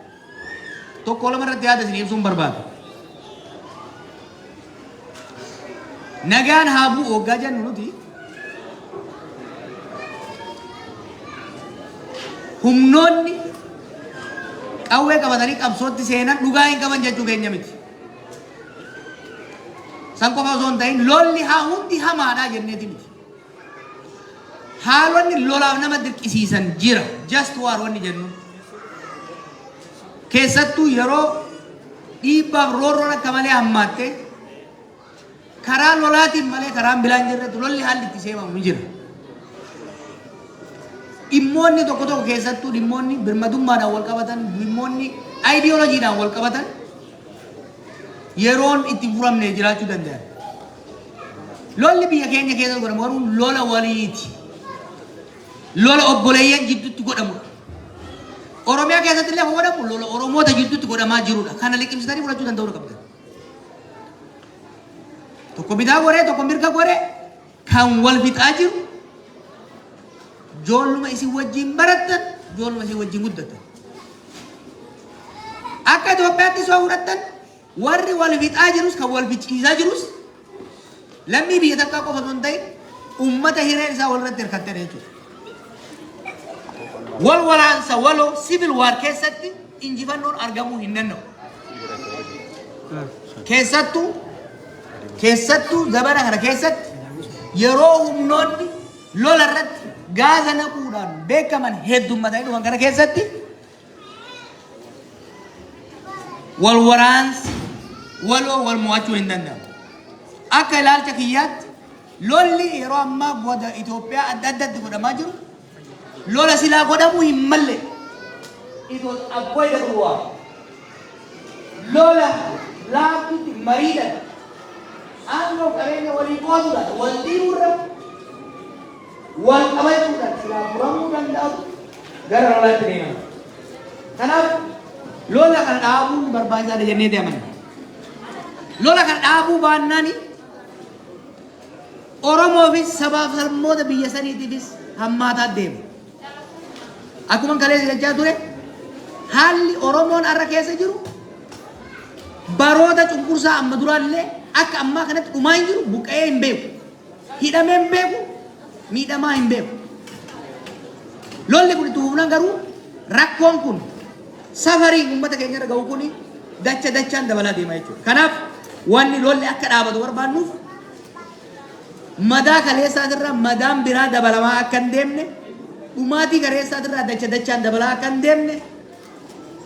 Tokko lama irratti yaada isin ibsuun barbaada. Nagaan haa bu'u waggaa jennu nuti humnoonni qawwee qabatanii qabsootti seenan dhugaa hin qaban jechuu keenya miti. San qofa osoo hin ta'in lolli haa hundi hamaadha jenneeti miti. Haalonni lolaaf nama dirqisiisan jira. Just war wanni jennu. Keessattuu yeroo dhiibbaaf roorroon akka malee hammaatte karaa lolaatiin malee karaan biraan jirretti lolli haalli itti seemamu ni jira. Dhimmoonni tokko tokko keessattuu dhimmoonni birmadummaadhaan wal qabatan, dhimmoonni ayidiyoolojiidhaan wal qabatan yeroon itti furamne jiraachuu danda'an. Lolli biyya keenya keessa godhamu garuu lola waliiti. Lola obboleeyyan jidduutti godhamudha. Oromiyaa keessatti illee kan godhamu lola Oromoota jidduutti godhamaa jirudha. Kana liqimsitanii fudhachuu danda'uu qabdan. Tokko bitaa goree tokko mirga goree kan wal fixaa jiru joolluma isin wajjin barattan joolluma isin wajjin guddattan. Akka Itoophiyaatti soo fudhattan warri wal fixaa jirus kan wal ficcisiisaa jirus lammii biyya takkaa qofa osoo hin ta'in uummata hireen isaa walirratti hirkattedha jechuudha. Wal waraansa waloo, civil war, keessatti injifannoon argamuu hin danda'u. Keessattuu keessattuu zabana kana keessatti, yeroo humnoonni lola irratti gaaza naquudhaan beekaman heddummatanii dhufan kana keessatti, wal waraansi waloo wal mo'achuu hin danda'amu. Akka ilaalcha kiyyaatti, lolli yeroo ammaa goda Itoophiyaa adda addatti godhamaa jiru lola silaa godhamuu hin malle. It was avoidable war. Lola laaftutti mariidhaan, aangoo qabeenya walii qooduudhaan, wal dhiibuurra wal qabachuudhaan silaa furamuu danda'u gara lolaatti deemama. Kanaaf lola kana dhaabuun barbaachisaadha jennee amanna. Lola kana dhaabuu baannaani Oromoofis sabaaf sablammoota biyya saniitiifis hammaataa deema. Akkuma kaleessa jechaa ture, haalli Oromoon har'a keessa jiru baroota cunqursaa amma duraallee akka ammaa kanatti dhumaa hin jiru, buqqa'ee hin beeku. Hidhamee hin beeku, miidhamaa hin beeku. Lolli kun itti fufnaan garuu rakkoon kun, safarii uummata keenya irra ga'u kun, dacha dachaan dabalaa deema jechuudha. Kanaaf wanni lolli akka dhaabatu barbaannuuf, madaa kaleessaatirraa madaan biraa dabalamaa akka hin deemne, dhumaatii kaleessaatirraa dacha dachaan dabalaa akka hin deemne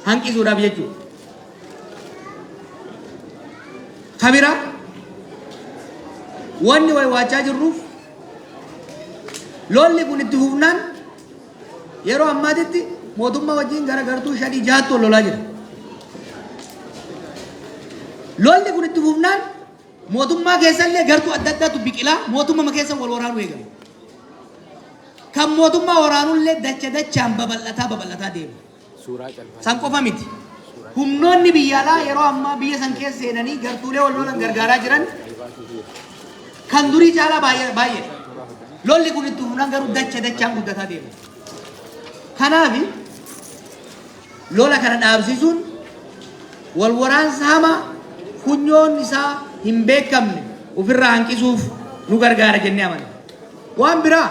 hanqisuudhaaf jechuudha. Kabira wanni waywaachaa jirruuf, lolli kun itti fufnaan, yeroo ammaatitti mootummaa wajjin gara gartuu shanii jahattu wal lolaa jira. Lolli kun itti fufnaan mootummaa keessallee gartuu adda addaatu biqilaa, mootummaa keessa wal waraanuu eegala. Kan mootummaa waraanullee dacha dachaan babal'ataa babal'ataa deema. San qofa miti. Humnoonni biyya alaa yeroo ammaa biyya san keessa seenanii gartuulee wal lolan gargaaraa jiran kan durii caalaa baay'ee baay'eedha. Lolli kun itti fufnaan garuu dacha dachaan guddataa deema. Kanaaf lola kana dhaabsisuun wal waraansa hamaa funyoon isaa hin beekamne ofirraa hanqisuuf nu gargaara jennee amanna. Waan biraa,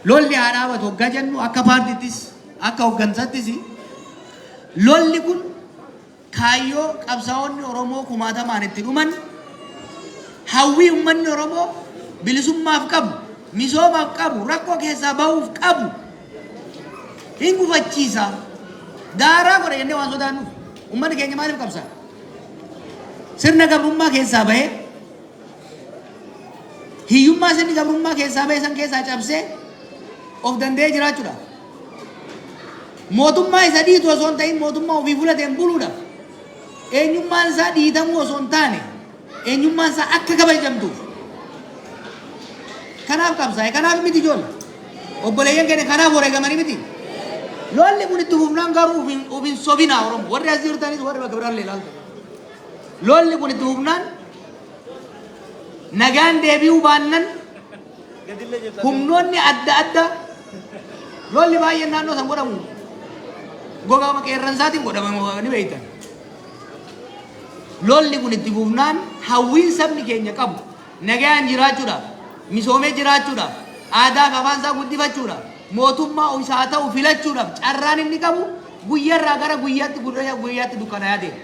lolli haa dhaabatu hoggaa jennu, akka paartiittis akka hoggansattis, lolli kun kaayyoo qabsaa'onni Oromoo kumaatamaan itti dhuman, hawwii uummanni Oromoo bilisummaaf qabu, misoomaaf qabu, rakkoo keessaa bahuuf qabu hin gufachiisa. Daaraa godha jennee waan sodaannuuf. Uummanni keenya maaliif qabsaa? Sirna gabrummaa keessaa bahee, hiyyummaa sirni gabrummaa keessaa bahe san keessaa cabsee of danda'ee jiraachuudha. Mootummaa isa dhiitu osoo hin ta'in mootummaa ofii fudhateen buluudha. Eenyummaan isaa dhiitamuu osoo hin taane eenyummaan isaa akka kabajamtuuf. Kanaaf qabsaa'e, kanaaf miti ijoollee. Obboleeyyan keenya kanaaf wareegamanii miti. Lolli kun itti fufnaan garuu of hin sobinaa Oromoo. Warri as jirtanis, warri bakka biraallee ilaaltan. Lolli kun itti fufnaan, nagaan deebi'uu baannan, humnoonni adda addaa, lolli baay'een naannoo san godhamu gogaa qeerransaatiin godhama, ni beektan. Lolli kun itti fufnaan hawwiin sabni keenya qabu nagaan jiraachuudhaaf, misoomee jiraachuudhaaf, aadaa fi afaan isaa guddifachuudhaaf, mootummaa isaa ta'u filachuudhaaf carraan inni qabu guyyaarraa gara guyyaatti guyyaa guyyaatti dukkanaa'aa deema.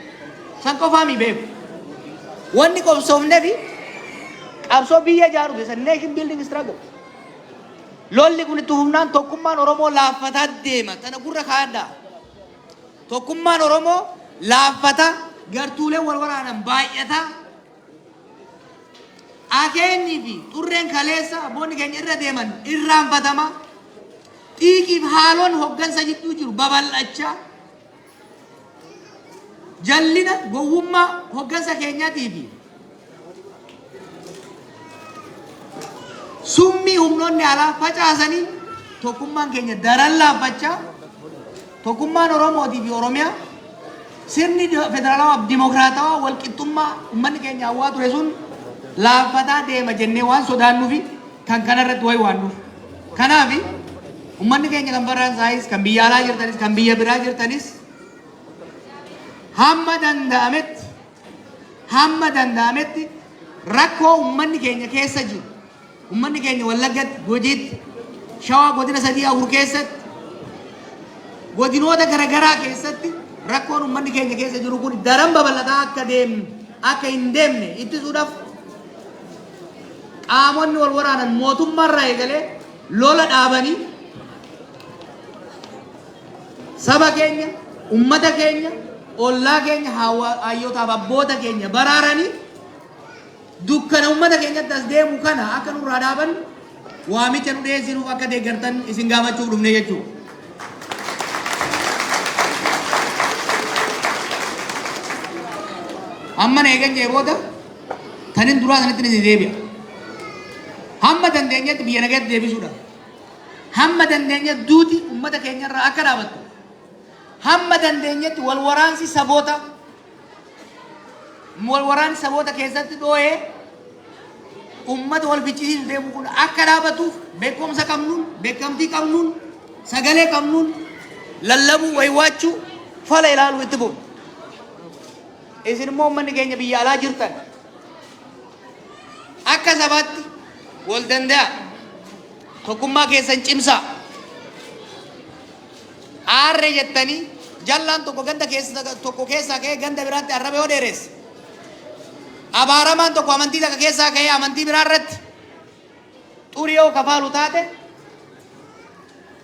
San qofaa mi beeku. Wanni qobsoofnee fi qabsoo biyya ijaaru keessa, nation building struggle. Lolli kun itti fufnaan tokkummaan Oromoo laaffataa deema. Tana gurra kaa'adhaa. Tokkummaan Oromoo laaffataa, gartuuleen wal waraanan baay'ataa. Akeenyii fi xurreen kaleessa abboonni keenya irra deeman irraanfatama. Xiiqiif haaloon hoggansa jidduu jiru babal'achaa. Jallina gowwummaa hoggansa keenyaatii fi summii humnoonni alaa facaasanii tokkummaan keenya daran laaffachaa, tokkummaan Oromootii fi Oromiyaa, sirni federaalawaa fi dimokiraatawaa walqixxummaa uummanni keenya hawwaa ture sun laaffataa deema jennee waan sodaannuufi kan kanarratti wayi waannuuf. Kanaaf uummanni keenya kan Faransaayis, kan biyya alaa jirtanis, kan biyya biraa jirtanis, hamma danda'ametti hamma danda'ametti rakkoo uummanni keenya keessa jiru, uummanni keenya Wallaggatti, Gujiitti, Shawaa godina 3 4 keessatti, godinoota garaagaraa keessatti rakkoon uummanni keenya keessa jiru kun daran babal'ataa akka deemnu akka hin deemne ittisuudhaaf qaamonni wal waraanan mootummaarraa eegalee lola dhaabanii saba keenya, ummata keenya, ollaa keenya, hayyootaaf abboota keenya baraaranii dukkana ummata keenyatti as deemu kana akka nurraa dhaaban waamicha nu dhiyeessinuuf akka deeggartan isin gaafachuuf dhufne jechuudha. Amma na eegan jee booda tanin duraa sanitti isin deebi'a. Hamma dandeenyetti biyya nagaatti deebisuudhaaf. Hamma dandeenyetti duuti ummata keenyarraa akka dhaabattu. Hamma dandeenyetti wal waraansi saboota wal waraansi saboota keessatti dhoo'ee ummata wal ficcisiisu deemu kun akka dhaabatuuf beekumsa qabnuun, beekamtii qabnuun, sagalee qabnuun lallabuu, waywaachuu, fala ilaaluu itti fufu. Isin immoo uummanni keenya biyya alaa jirtan akka sabaatti wal danda'a. Tokkummaa keessan cimsaa. Aarree jettanii jallaan tokko ganda keessa tokko keessaa ka'ee ganda biraatti arraba yoo dheeresse. Abaaramaan tokko amantii takka keessaa ka'ee amantii biraa irratti xurii yoo kafaalu taate,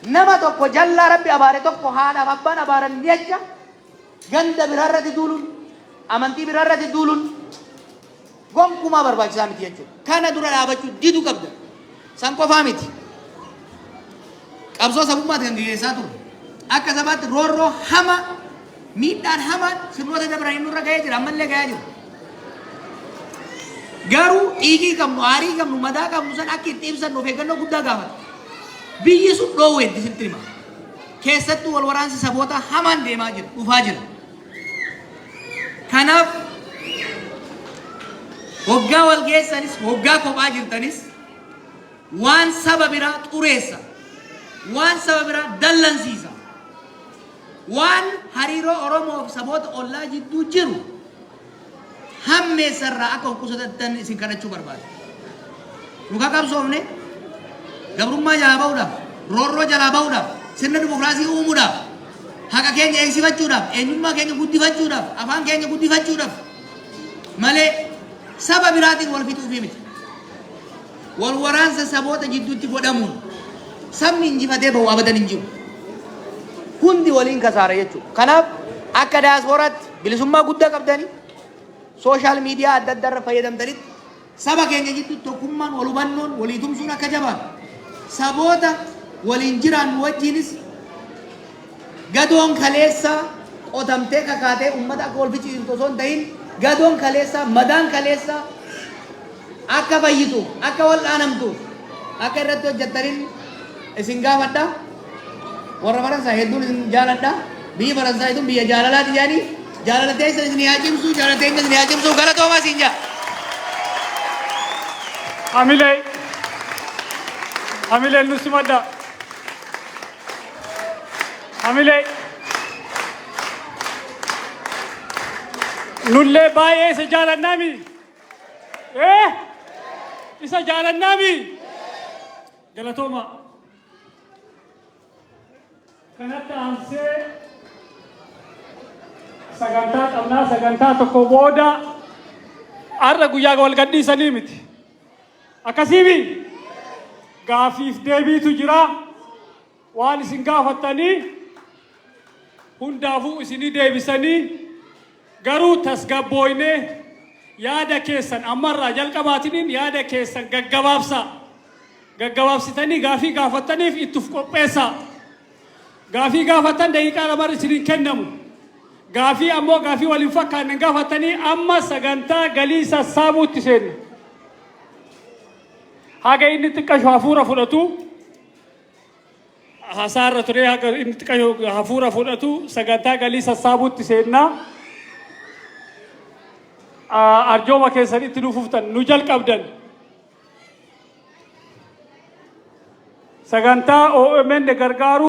nama tokko jallaa Rabbi abaare tokko haadhaaf abbaan abaaran jecha ganda biraa irratti duuluun, amantii biraa irratti duuluun gonkumaa barbaachisaa miti jechuudha. Kana dura dhaabachuu diduu qabda. San qofaa miti. Qabsoo sabummaati kan gaggeessaa turre. Akka sabaatti roorroo hama, miidhaan hamaan sirnoota dabranii nurra ga'ee jira, ammallee ga'aa jira. Garuu dhiigii qabnu, aarii qabnu, madaa qabnu san akka itti ibsannu of eeggannoo guddaa gaafata. Biyyi sun dhoowweetti sitti hima. Keessattuu wal waraansi saboota hamaan deemaa jira, dhufaa jira. Kanaaf hoggaa wal geessanis, hoggaa kophaa jirtanis, waan saba biraa xureessa, waan saba biraa dallansiisa, waan hariiroo Oromoo fi saboota ollaa jidduu jiru hammeessarraa akka of qusatattan isin kadhachuu barbaada. Nu ka qabsoofne gabrummaa jalaa ba'uudhaaf, roorroo jalaa ba'uudhaaf, sirna dimokiraasii uumuudhaaf, haqa keenya eegsifachuudhaaf, eenyummaa keenya guddifachuudhaaf, afaan keenya guddifachuudhaaf malee saba biraatiin wal fixuufii miti. Wal waraansa saboota jidduutti godhamuun sabni injifatee bahu abadan hin jiru. Hundi waliin kasaara jechuudha. Kanaaf akka daaspooraatti bilisummaa guddaa qabdanii social media adda addaa irra fayyadamtanitti saba keenya jidduutti tokkummaan, wal hubannoon, walii tumsuun akka jabaatu, saboota waliin jiraannu wajjiinis gadoon kaleessaa qotamtee kakaatee uummata akka wal ficcisiiftu osoo hin ta'in, gadoon kaleessaa, madaan kaleessaa akka fayyitu, akka wal'aanamtuuf akka irratti hojjettaniin isin gaafadha. Warra Faransaay hedduun isin jaaladha. Biyyi Faransaay tun biyya jaalalaati jedhanii, jaalala teessan isin haa cimsu, jaalala teenya isin haa cimsu, galatoomaa isin jaa. Hamilee. Hamileen nu simadha. Hamilee. Nullee baay'ee isa jaalannaami. Eh? Isa jaalannaami. Galatooma. Kanatti aansee sagantaa qabnaa, sagantaa tokko booda. Har'a guyyaa wal gadhiisanii miti. Akkasiimi gaafiif deebiitu jira. Waan isin gaafattanii hundaafuu isinii deebisanii, garuu tasgabbooynee yaada keessan ammarraa jalqabaatiniin yaada keessan gaggabaabsaa. Gaggabaabsitanii gaafii gaafattaniif ittuf qopheessaa. Gaafii gaafattan daqiiqaa 2 isiniin kennamu. Gaafii ammoo gaafii waliin fakkaanne gaafattanii amma sagantaa galii sassaabuutti seenna. Haga inni xiqqashu hafuura fudhatu, hasaarra ture, haga inni xiqqashu hafuura fudhatu sagantaa galii sassaabuutti seenna. Arjooma keessan itti nu fuftan nu jalqabdan. Sagantaa OMN gargaaruu.